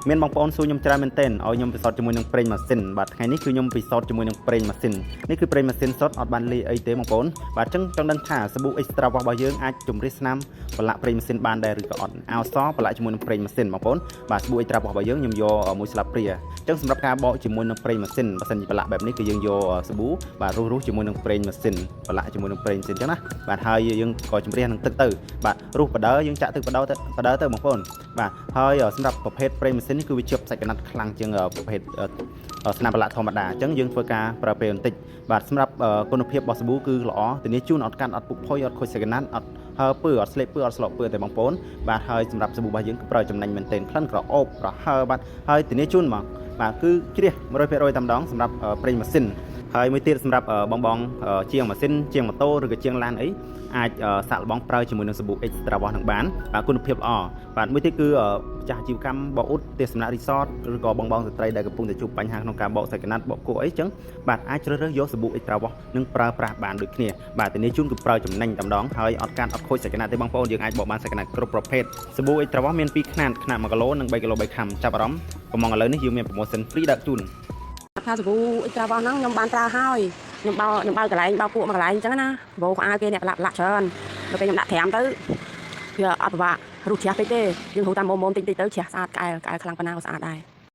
មានបងប្អូនសួរខ្ញុំច្រើនមែនទែនឲ្យខ្ញុំពិសោធន៍ជាមួយនឹងប្រេងម៉ាស៊ីនបាទថ្ងៃនេះគឺខ្ញុំពិសោធន៍ជាមួយនឹងប្រេងម៉ាស៊ីននេះគឺប្រេងម៉ាស៊ីនសុទ្ធអត់បានលាយអីទេបងប្អូនបាទអញ្ចឹងចង់ដឹងថាសាប៊ូ Extra Wash របស់យើងអាចជំរះស្នាមប្រឡាក់ប្រេងម៉ាស៊ីនបានដែរឬក៏អត់អោសប្រឡាក់ជាមួយនឹងប្រេងម៉ាស៊ីនបងប្អូនបាទសាប៊ូ Extra Wash របស់យើងខ្ញុំយកមួយស្លាបព្រាអញ្ចឹងសម្រាប់ការបកជាមួយនឹងប្រេងម៉ាស៊ីនបើសិនជាប្រឡាក់បែបនេះគឺយើងយកសាប៊ូបាទរុះរុះជាមួយនឹងប្រេងម៉ាស៊ីនប្រឡាក់ជាមួយនឹងប្រេងម៉ាស៊ីនអញ្ចឹងណាបាទហើយយើងក៏ជំរះនឹងទឹកទៅបាទរុះបដើយើងចាក់ទឹកបដើទៅបដើទៅបងប្អូនបាទហើយសម្រាប់ប្រភេទប្រេងម៉ាស៊ីននេះគឺវាជាប់សាច់កណាត់ខ្លាំងជាងប្រភេទស្នាមប្រឡាក់ធម្មតាអញ្ចឹងយើងធ្វើការប្រើពេលបន្តិចបាទសម្រាប់គុណភាពរបស់សាប៊ូគឺល្អធានាជូនអត់កាត់អត់ពុកផុយអត់ខូចសាច់កណាត់អត់ហើពើអត់ស្លេកពើអត់ស្លក់ពើតែបងប្អូនបាទហើយសម្រាប់សាប៊ូរបស់យើងគឺប្រើចំណេញមែនទែនក្លិនក្រអូបប្រហើបាទហើយធានាជូនមកបាទគឺជ្រះ100%តែម្ដងសម្រាប់ប្រេងម៉ាស៊ីនហើយមួយទៀតសម្រាប់បងបងជាងម៉ាស៊ីនជាងម៉ូតូឬក៏ជាងឡានអីអាចសាកល្បងប្រើជាមួយនឹងសាប៊ូ Extra Wash នឹងបានបាទគុណភាពល្អបាទមួយទៀតគឺម្ចាស់អាជីវកម្មបោកអ៊ុតផ្ទះសំណាក់រីសតឬក៏បងបងស្ត្រីដែលកំពុងតែជួបបញ្ហាក្នុងការបោកសាច់កណាត់បោកគក់អីចឹងបាទអាចជ្រើសរើសយកសាប៊ូ Extra Wash នឹងប្រើប្រាស់បានដូចគ្នាបាទធានាជូនគឺប្រើចំណេញតែម្ដងហើយអត់កាត់អត់ខូចសាច់កណាត់ទេបងប្អូនយើងអាចបោកបានសាច់កណាត់គ្រប់ប្រភេទសាប៊ូ Extra Wash មានពីរខ្នាតខ្នាត1គីឡូនិង3គីឡូ3ខាំចាប់អារម្មណ៍កំងឥឡូវនេះយើងមាន promotion free ដាក់ជូន ថាសាប៊ូអ៊ិចត្រាវ៉ាហ្នឹងខ្ញុំបានប្រើហើយខ្ញុំបោខ្ញុំបើកន្លែងបោកពួកមួយកន្លែងអញ្ចឹងណាបោខោអាវគេអ្នកប្រឡាក់ប្រឡាក់ច្រើនដល់ពេលខ្ញុំដាក់ត្រាំទៅវាអត់ពិបាករុះជ្រះពេកទេយើងហូរតាមមុំមុំតិចតិចទៅជ្រះស្អាតក្អែលក្អែលខ្លាំងប៉ុណ្ណាក៏ស្អាតដែរ។